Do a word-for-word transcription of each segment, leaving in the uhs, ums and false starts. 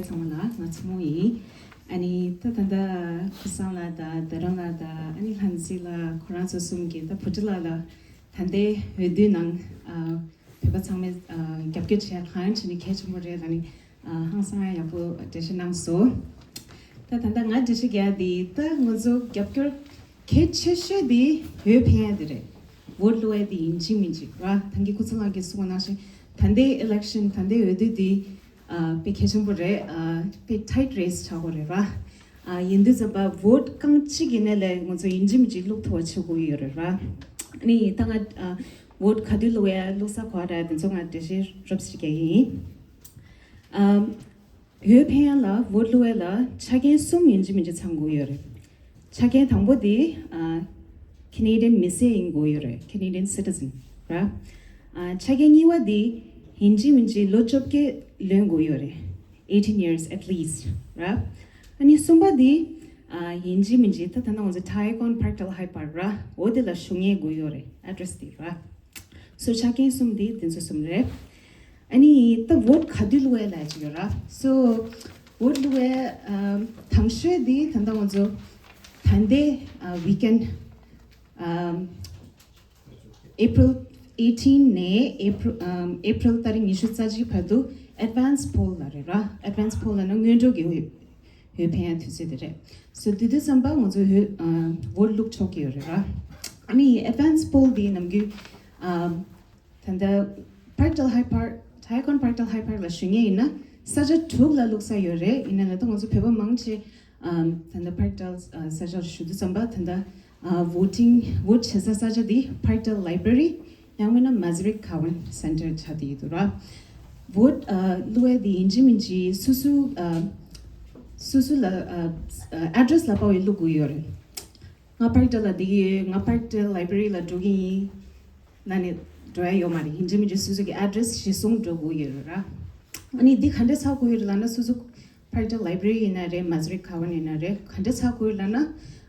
ཚང་མ་ལ་ང་མཚོ་མོ་ཡིན། ཨ་ནི་ད་ད་ལྟ་ཁུ་སང་ལགས་དང་རྡ་རམ་ལགས་དང་ཨ་ནི་ལྷ་འཛིན་ལགས་ཁོ་རང་ཚོ་གསུམ་གྱིས་ད་བྷུ་ཊི་ལགས་ལ་ད་ལྟའི་འོས་བསྡུའི་ནང་ཨ་བོད་པ་ཚང་མས་ཨ་རྒྱབ་སྐྱོར་བྱས་གང་ཡང་བྱས་ནས་གལ་ཆེན་པོ་རེད་ལབ་ནས་ཨ་ཧང་སང་ཡག་པོ་འགྲེལ་བཤད་གནང་སོང་། ད་ད་ལྟ་ང་འགྲེལ་བཤད་རྒྱག་ཡ་དེ་ད་ང་ཚོ་རྒྱབ་སྐྱོར་གལ་ཆེ་ཤོས་དེ་འོས་འཕེན་ཡ་དེ་རེད། བོ་ཊི་བླུག་ཡ་དེ་ཡིན་གཅིག་མིན་གཅིག་ར། ད་གིན་ཁུ་སང་ལགས་ཀྱིས་གསུངས་པ་ནང་བཞིན་ད་ལྟའི་ཨི་ལེག་ཤན་ད་ལྟའི་འོས་བསྡུ་དེ་ཨ་དཔེ་གལ་ཆེན་པོ་རེད། ཨ་དཔེ་ཊའིཊ་རེས་ཆགས་ཀྱི་རེད་ར། ཨ་ཡིན་དུས་ཙམ་པ་བོ་ཊི་རྐང་གཅིག་ཡིན་ནའི་ལས་ང་ཚོ་ཡིན་གཅིག་མིན་གཅིག་བླུག་ཐུབ་པ་བྱེད་དགོས་ཡོད་རེད་ར། ཨ་ནི་ད་ང་ཨ་བོ་ཊི་ག་དུས་བླུག་ཡ་བླུག་ས་ག་པར་རེད་དེ་ཚོ་ང་འགྲེལ་བཤད་རོབ་ཙམ་རྒྱག་གི་ཡིན། ཨ་འོས་འཕེན་ཡ་ལ་བོ་ཊི་བླུག་ཡ་ལ་ཆ་རྐྱེན་གསུམ་ཡིན་གཅིག་མིན་གཅིག་ཚང་དགོས་ཡོད་རེད། ཆ་རྐྱེན་དང་པོ་དེ་ཨ་Canadian་མི་སེར་ཡིན་དགོས་ཡོད་རེད། Canadian citizen་ར། ཨ་ཆ་རྐྱེན་གཉིས་པ་དེ་ཡིན་གཅིག་མིན་གཅིག་ལོ་བཅོ་བརྒྱད་ལོན་དགོས་ཡོད་རེད། eighteen years at least་ར། ཨ་ནི་གསུམ་པ་དེ་ཨ་ཡིན་གཅིག་མིན་གཅིག་ད་ད་ལྟ་ང་ཚོ་Taiaiako'n Parkdale High Park་ར། འོ་དེ་ལ་བཞུགས་མཁན་དགོས་ཡོད་རེད། ཨེ་ཌི་རེ་སི་དེ་ར། སོ་ཆ་རྐྱེན་གསུམ་དེ་དེ་ཚོ་གསུམ་རེད། ཨ་ནི་ད་བོ་ཊི་ག་དུས་བླུག་ཡ་ལབ་ཅིག་ཡོད་ར། སོ་བོ་ཊི་བླུག་ཡ་ཨམ་དང་ཤོས་དེ་ད་ལྟ་ང་ཚོ་ད་ལྟའི་ཨ་ཝི་ཀེན་ཨམ་April eighteen་ནས་April་ཨམ་April་ཏ་རིག་ཉི་ཤུ་རྩ་གཅིག་བར་དུ་advance poll་ལབ་རེད་ར། advance poll་ལབ་ན་སྔོན་འགྲོ་གི་འོས་འོས་འཕེན་ཡ་དུས་ཚོད་དེ་རེད། སོ་དེ་དུས་ཙམ་པ་ང་ཚོ་འོས་ཨ་བོ་ཊི་བླུག་ཆོག་གི་ཡོད་རེད་ར། ཨ་ནི་advance poll་དེ་ནམ་རྒྱུན་ཨ་ད་ལྟ་Parkdale High Park Taiaiako'n Parkdale High Park་ལ་བཞུགས་མཁན་ཡིན་ན་ས་ཆ་དྲུག་ལ་བླུག་ས་ཡོད་རེད། ཡིན་ན་ལ་ད་ང་ཚོ་བོད་པ་མང་ཆེ་ཨ་ད་ལྟ་Parkdale་ཨ་ས་ཆར་བཞུགས་དུས་ཙམ་པ་ད་ལྟ་ཨ་voting་བོ་ཊི་བྱེད་ས་ས་ཆ་དེ་Parkdale Library་ཡང་མིན་ན་Masaryk Cowan Center་ཆགས་བསྡད་ཡོད་འདུག་ར། བོ་ཊི་ཨ་བླུག་ཡ་དེ་ཡིན་གཅིག་མིན་གཅིག་སོ་སོ་ཨ་སོ་སོ་ལ་ཨ་ཨ་address་ལ་དཔག་པའི་བླུག་དགོས་ཡོད་རེད། ང་Parkdale་ལ་བསྡད་ཀྱི་ཡོད། ང་Parkdale Library་ལ་འགྲོ་གི་ཡིན། ན་ནས་འགྲོ་ཡ་ཡོད་མ་རེད། ཡིན་གཅིག་མིན་གཅིག་སོ་སོ་གི་address་གཞིར་བཟུང་འགྲོ་དགོས་ཡོད་རེད་ར། ཨ་ནི་འདི་ག་འདྲས་ཚར་དགོས་ཡོད་རེད་ལབ་ན་སོ་སོ་Parkdale Library་ཡིན་ན་རེད། Masaryk Cowan་ཡིན་ན་རེད། ག་འདྲས་ཚར་དགོས་ཡོད་ལབ་ན་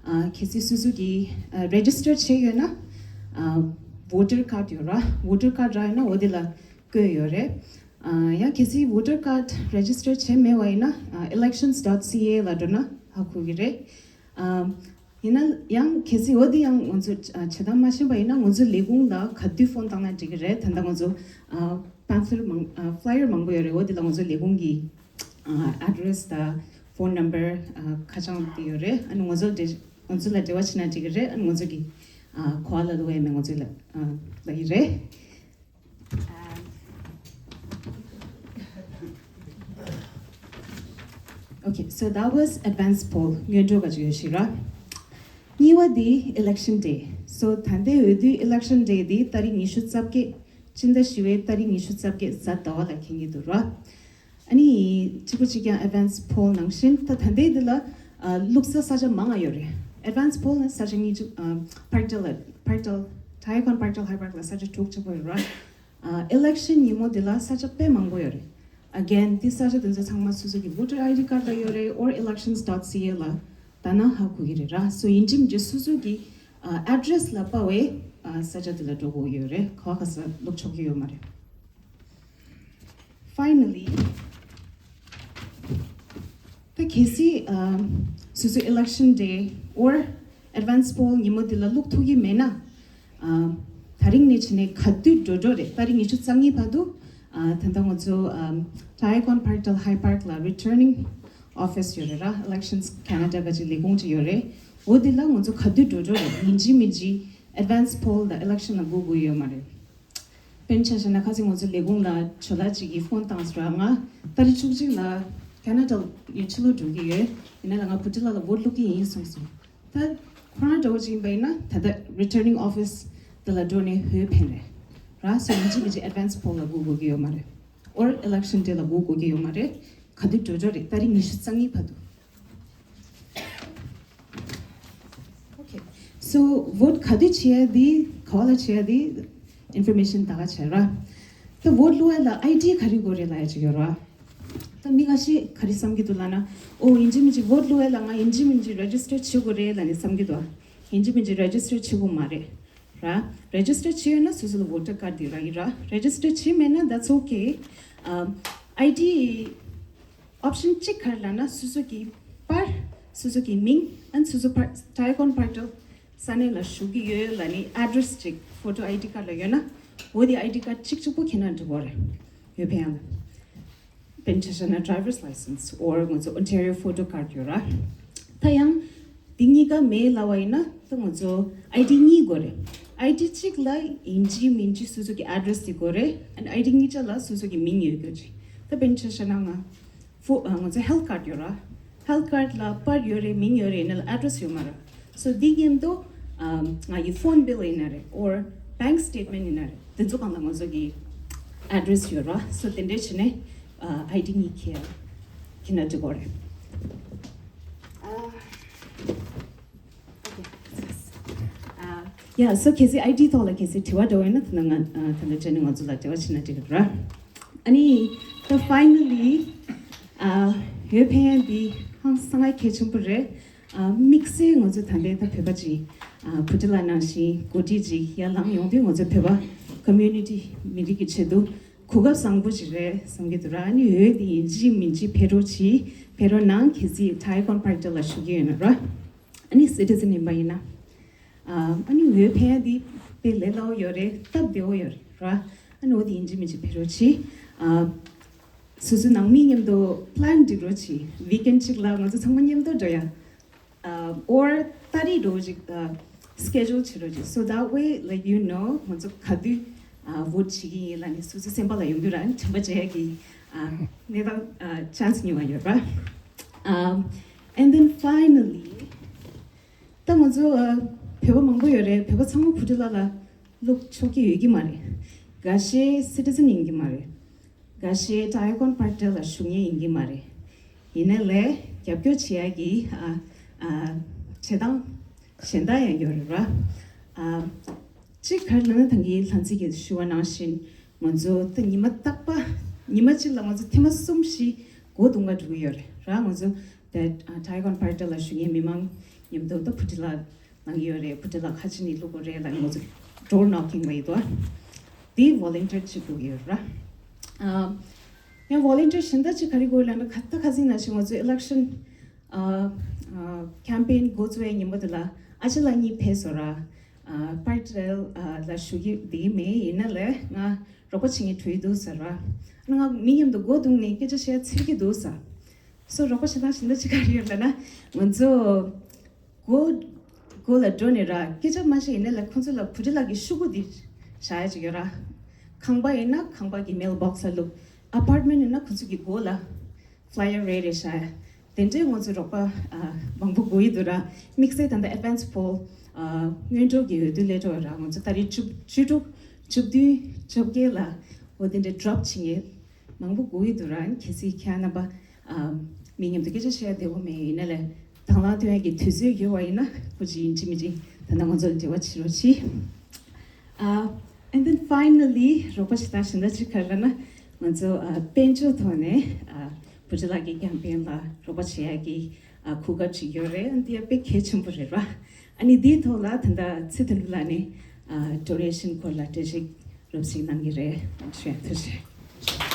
ཨ་གལ་སྲིད་སོ་སོ་གི་ཨ་register་བྱས་ཡོད་ན་ཨ་voter card་ཡོད་ར། voter card་རག་ཡོད་ན་འོ་དེ་ལ་བཀོད་ཡོད་རེད། ཨ་ཡང་གལ་སྲིད་voter card་register་བྱས་མེད་པ་ཡིན་ན་ཨ elections dot C A་ལ་འགྲོ་ན་ཧ་གོ་གི་རེད། ཨ་ཡིན་ན་ཡང་གལ་སྲིད་འོ་དེ་ཡང་ང་ཚོ་ཨ་བྱེད་སྟངས་མ་ཤེས་པ་ཡིན་ན་ང་ཚོ་ལས་ཁུངས་ལ་ག་དུས་ཕོན་བཏང་ན་འགྲིག་གི་རེད། ད་ལྟ་ང་ཚོ་ཨ་pamphlet་མང་ཨ་flyer་མང་པོ་ཡོད་རེད། འོ་དེ་ལ་ང་ཚོ་ལས་ཁུངས་ཀྱི་ཨ་address་དང་phone number་ཨ་ཁ་བྱང་དེ་ཡོད་རེད། ཨ་ནི་ང་ཚོ་འབྲེལ་ང་ཚོ་ལ་འབྲེལ་བ་བྱེད་ན་འགྲིག་གི་རེད། ཨ་ནི་ང་ཚོ་གི་ཨ་གོ་བ་ལ་བླུག་ཡ་མེད། ང་ཚོ་ལ་ཨ་ལབ་ཀྱི་རེད། Okay, so that was advance poll. སྔོན་འགྲོ་ག་ཅིག་ཡོད་ཤིག་ར། གཉིས་པ་དེ་election day. So ད་ལྟའི་འོས་བསྡུའི་election day་དེ་ཏ་རིག་ཉི་ཤུ་རྩ་བརྒྱད་སྤྱི་ཟླ་བཞི་པའི་ཏ་རིག་ཉི་ཤུ་རྩ་བརྒྱད་གཟའ་ཟླ་བ་ལ་འཁེལ་གྱི་འདུག་ར། ཨ་ནི་གཅིག་པ་གཅིག་རྐྱང་advance poll་ནང་བཞིན་ད་ད་ལྟའི་འདི་ལ་ཨ་བླུག་ས་ས་ཆ་མང་ང་ཡོད་རེད། advance poll་ནི་ས་ཆ་གཉིས་ཅིག་ཨ་Parkdale་ལ་Parkdale་Taiaiako'n Parkdale High Park་ལ་ས་ཆ་དྲུག་ཅིག་པོ་ཡོད་ར། ཨ་election་ཉིན་མོ་འདི་ལ་ས་ཆ་དཔེ་མང་པོ་ཡོད་རེད། Again་འདི་ས་ཆ་འདི་ཚོ་ཚང་མ་སོ་སོ་གི་voter I D card་ལ་ཡོད་རེད། or elections dot C A་ལ་ད་ན་ཧ་གོ་གི་རེད་ར། so་ཡིན་གཅིག་མིན་གཅིག་སོ་སོ་གི་ཨ་address་ལ་དཔག་པའི་ཨ་ས་ཆ་འདི་ལ་འགྲོ་དགོས་ཡོད་རེད། ག་བ་ག་ས་བླུག་ཆོག་གི་ཡོད་མ་རེད། Finally ད་གལ་སྲིད་ཨ་སོ་སོ་election day or advance poll་ཉིན་མོ་འདི་ལ་བླུག་ཐུབ་ཀྱི་མེད་ན། ཨ་ད་རིང་ནས་བྱས་ནས་ག་དུས་འགྲོ་འགྲོ་རེད། ཏ་རིག་ཉི་ཤུ་རྩ་གཉིས་བར་དུ་ཨ་ད་ལྟ་ང་ཚོ་ཨ་Taiaiako'n Parkdale High Park་ལ་returning office་ཡོད་རེད་ར། Elections Canada་ག་ཅིག་ལས་ཁུངས་ཅིག་ཡོད་རེད། འོ་དེ་ལ་ང་ཚོ་ག་དུས་འགྲོ་འགྲོ་རེད། ཡིན་གཅིག་མིན་གཅིག་advance poll་དང་election་ལ་སྒུག་དགོས་ཡོད་མ་རེད། དཔེར་ན་ཆ་བཞག་ན་ཁ་སང་ང་ཚོ་ལས་ཁུངས་ལ་ཇོ་ལགས་གཅིག་གིས་ཕོན་བཏང་སོང་ར། ང་ཏ་རིག་བཅུ་གཅིག་ལ་Canada་ཡི་ཕྱི་ལོགས་འགྲོ་གི་ཡོད། ཡིན་ན་ལ་ང་བུ་ཁྲིད་ལགས་ལ་བོ་ཊི་བླུག་གི་ཡིན་གསུངས་སོང་། ད་ཁོ་རང་འདྲ་བོ་ཅིག་ཡིན་པ་ཡིན་ན་ད་ལྟ་returning office་དེ་ལ་འགྲོ་ནས་འོས་འཕེན་རེད་ར། so་ཡིན་གཅིག་མིན་གཅིག་advance poll་ལ་སྒུག་དགོས་ཀྱི་ཡོད་མ་རེད། or election day་ལ་སྒུག་དགོས་ཀྱི་ཡོད་མ་རེད། ག་དུས་འགྲོ་འགྲོ་རེད། ཏ་རིག་ཉི་ཤུ་རྩ་གཉིས་བར་དུ། Okay. So vote་ག་དུས་བྱེད་ཡ་དེ་ག་བ་ལ་བྱེད་ཡ་དེ་information་ད་ག་བྱས་ར། ད་vote་བླུག་ཡ་ལ་I D་ག་རེ་དགོས་རེད་ལབ་ཡ་ཅིག་ཡོད་ར། ད་མི་འགའ་ཤས་ག་རེ་བསམ་གྱི་འདུག་ལབ་ན། ཨོ་ཡིན་གཅིག་མིན་གཅིག་vote་བླུག་ཡ་ལ་ང་ཡིན་གཅིག་མིན་གཅིག་register་བྱེད་དགོས་རེད་ལབ་ནས་བསམ་གྱི་འདུག་ཡིན་གཅིག་མིན་གཅིག་register་བྱེད་དགོས་མ་རེད་ར། register་བྱས་ཡོད་ན་སོ་སོ་ལ་voter card་དེ་རག་གི་ར། register་བྱས་མེད་ན་that's okay. ཨམ་I D option གཅིག་ག་རེ་ལབ་ན། སོ་སོ་གི་པར། སོ་སོ་གི་མིང་། ཨན་སོ་སོ་པར་Diagon Partel ས་གནས་ལ་བཞུགས་ཀྱི་ཡོད་ལབ་ནི་address གཅིག photo ID card ལ་ཡོད་ན། འོ་དེ་ID card གཅིག་གཅིག་པོ་ཁྱེར་ན་འགྲིག་གི་རེད། ཡོད་ཕན་ཡང་ལ། དཔེར་ན་ཆ་བཞག་ན་driver's license or ང་ཚོ་Ontario photo card ཡོད་ར། ད་ཡང་འདི་གཉིས་ཀ་མེད་ལབ་པ་ཡིན་ན། ད་ང་ཚོ་ID གཉིས་དགོས་རེད། ID གཅིག་ལ་ཡིན་གཅིག་མིན་གཅིག་སོ་སོ་གི་address དེ་དགོས་རེད། ཨན་ID གཉིས་ཆ་ལ་སོ་སོ་གི་མིང་ཡོད་དགོས་རེད། ད་དཔེར་ན་ཆ་བཞག་ན་ང་ཕོ་ཨ་ང་ཚོ་health card ཡོད་ར། health card ལ་པར་ཡོད་རེད། མིང་ཡོད་རེད། ཡིན་ན་ལ་address ཡོད་མ་རེད། So འདི་མཉམ་དུ་ཨ་ང་ཡི་phone bill ཡིན་ན་རེད། or bank statement ཡིན་ན་རེད། དེ་ཚོ་སྒང་ལ་ང་ཚོ་གི་address ཡོད་ར། So དེ་འདྲས་བྱས་ནས་ཨ་ID གཉིས་ཁྱེར་ཁྱེར་ན་འགྲིག་གི་རེད། ཨ་okay. ཨ་yeah, so གལ་སྲིད་ID ཐོག་ལ་གལ་སྲིད་དྲི་བ་འདྲ་བོ་ཡོད་ན། ད་ང་ཨ་ད་ལྟ་བྱས་ནས་ང་ཚོ་ལ་འབྲེལ་བ་བྱེད་ན་འགྲིག་གི་རེད། ཨ་ནི་ད་finally ཨ་ཡོད་ཕན་ཡོན་འདི་ཧང་སང་ང་གལ་ཆེན་པོ་རེད། ཨ་དམིགས་བསལ་ང་ཚོ་ད་ལྟའི་ད་བོད་པ་ཅིག་ཨ་བྷུ་ཊི་ལ་ནང་བཞིན་འགོ་ཁྲིད་ཅིག་ཡར་ལངས་ཡོང་དུས། ང་ཚོ་བོད་པ་community མི་རིགས་ཀྱི་ཆེད་དུ་གོ་སྐབས་བཟང་པོ་ཅིག་རེད་བསམ་གྱི་འདུག་ར། ཨ་ནི་འོས་དེ་ཡིན་གཅིག་མིན་གཅིག་ཕེབས་རོགས་གྱིས། ཕེབས་རོགས་གནང་། གལ་སྲིད་Diagon Partel ལ་བཞུགས་ཀྱི་ཡོད་ན་ར། ཨ་ནི་citizen ཡིན་པ་ཡིན་ན། ཨ་ཨ་ནི་འོས་ཕན་འདི་དཔེ་ལས་སླ་བོ་ཡོད་རེད། སྟབས་བདེ་བོ་ཡོད་རེད་ར། ཨ་ནི་འོ་དེ་ཡིན་གཅིག་མིན་གཅིག་ཕེབས་རོགས་གྱིས། ཨ་སོ་སོའི་ནང་མི་མཉམ་དུ་plan སྒྲིག་རོགས་གྱིས། weekend གཅིག་ལ་ང་ཚོ་ཚང་མ་མཉམ་དུ་འགྲོ་ཡ། ཨ་or ཏ་རིག་འགྲོ་ཅིག་ཨ་schedule བྱེད་རོགས་གྱིས། So that way, like, you know ང་ཚོ་ག་དུས་ཨ་vote བྱེད་ཀྱི་ཡིན་ལབ་ནས་སོ་སོའི་སེམས་པ་ལ་ཡོང་དུས་ར། ཨ་ནི་དྲན་པ་བརྗེད་ཡ་གི་ཨ་གནས་སྟངས་ཨ་chance ཉུང་བ་ཡོད་ར། ཨ་and then finally ད་ང་ཚོ་ཨ་བོད་པ་མང་པོ་ཡོད་རེད། བོད་པ་ཚང་མ་བྷུ་ཊི་ལ་ལ་བླུག་ཆོག་གི་ཡོད་ཀྱི་མ་རེད། འགའ་ཤས་citizen ཡིན་གྱི་མ་རེད། འགའ་ཤས་Diagon Partel ལ་བཞུགས་མཁན་ཡིན་གྱི་མ་རེད། ཡིན་ནའི་ལས་རྒྱབ་སྐྱོར་བྱེད་ཡ་གི་ཨ་ཨ་བྱེད་སྟངས་གཞན་དག་ཡང་ཡོད་རེད་ར། ཨ་གཅིག་ག་རེ་ལབ་ན། ད་གིན་ལྷ་མཛེས་ཀྱིས་ཞུ་བ་ནང་བཞིན་ང་ཚོ་ད་ཉི་མ་རྟག་པ་ཉི་མ་གཅིག་ལ་ང་ཚོ་ཐེངས་མ་གསུམ་བཞི་སྒོ་རྡུང་ག་འགྲོ་གི་ཡོད་རེད་ར། ང་ཚོ་ད་Diagon Partel ལ་བཞུགས་མཁན་མི་མང་མཉམ་དུ་ད་བྷུ་ཊི་ལ་གནང་གི་ཡོད་རེད། བྷུ་ཊི་ལ་ཁ་ཆེ་ནས་བླུག་དགོས་རེད་ལབ་ནས་ང་ཚོ་door knocking ལབ་ཡོད་དོ། དེ་volunteer བྱེད་དགོས་ཀྱི་ཡོད་ར། ཨ་ཡང་volunteer གཞན་དག་ཅིག་ག་རེ་དགོས་ལབ་ན། ཁ་ད་ཁ་སང་ནང་བཞིན་ང་ཚོ་election ཨ་ཨ་campaign འགོ་བཙུགས་པའི་ཉིན་མོ་དེ་ལ་ཨ་ཅེ་ལགས་གཉིས་ཕེབས་སོང་ར། ཨ་Partel ཨ་ལ་ཞུ་གི་དེ་མེད། ཡིན་ན་ལས་ང་རོགས་པ་བྱེད་མཁན་འགྲོ་ཡི་འདུག་ཟེར་ར། ང་མི་མཉམ་དུ་སྒོ་རྡུང་ནས་སྐད་ཆ་བཤད་འཚེར་གྱི་འདུག་ཟེར། So རོགས་པ་བྱེད་སྟངས་གཞན་དག་ཅིག་ག་རེ་ཡོད་ལབ་ན། ང་ཚོ་སྒོ་སྒོ་ལ་འགྲོ་ནས་ར་སྐད་ཆ་མ་བཤད། ཡིན་ནའི་ལ་ཁོང་ཚོ་ལ་བྷུ་ཊི་ལ་གི་ཤོག་གུ་འདི་བཞག་ཡ་ཅིག་ཡོད་ར། ཁང་པ་ཡིན་ན་ཁང་པ་གི་mail box ལ་བླུག། apartment ཡིན་ན་ཁོང་ཚོ་གི་སྒོ་ལ་flyer རེ་རེ་བཞག་ཡ། དེ་འདྲའི་ང་ཚོ་རོགས་པ་ཨ་མང་པོ་དགོས་ཀྱི་འདུག་ར། དམིགས་བསལ་ད་ལྟ་advance poll ཨ་སྔོན་འགྲོ་གི་འོས་བསྡུ་སླེབས་འགྲོ་ར། ང་ཚོ་ཏ་རིག་བཅུ་བཅུ་དྲུག་བཅུ་བདུན་བཅོ་བརྒྱད་ལ་འོ་དེ་འདྲའི་drop བྱེད་མཁན་མང་པོ་དགོས་ཀྱི་འདུག་ར། གལ་སྲིད་ཁྱེད་རྣམ་པ་ཨ་མི་མཉམ་དུ་སྐད་ཆ་བཤད་བདེ་བོ་མེད། ཡིན་ན་ལས་དང་བླངས་ཐོན་ཡག་གི་དུས་ཚོད་ཡོད་པ་ཡིན་ན་ཁོ་ཅིག་ཡིན་གཅིག་མིན་གཅིག་ད་ལྟ་ང་ཚོ་ལ་འབྲེལ་བ་བྱེད་རོགས་གྱིས། ཨ་and then finally རོགས་པ་བྱེད་སྟངས་གཞན་དག་ཅིག་ག་རེ་ལབ་ན། ང་ཚོ་ཨ་དཔལ་འབྱོར་ཐོག་ནས་ཨ་བྷུ་ཊི་ལ་གི་campaign ལ་རོགས་པ་བྱེད་ཡག་གི་ཨ་གོ་སྐབས་ཅིག་ཡོད་རེད། ཨ་འདི་ཡང་དཔེ་གལ་ཆེན་པོ་རེད་ར། ཨ་ནི་འདིའི་ཐོག་ལ་ད་ལྟ་ཚེ་དོན་གྲུབ་ལགས་ནས་ཨ་donation སྐོར་ལ་འགྲེལ་བཤད་རོབ་ཞིག་གནང་གི་རེད། ཐུགས་རྗེ་ཆེ།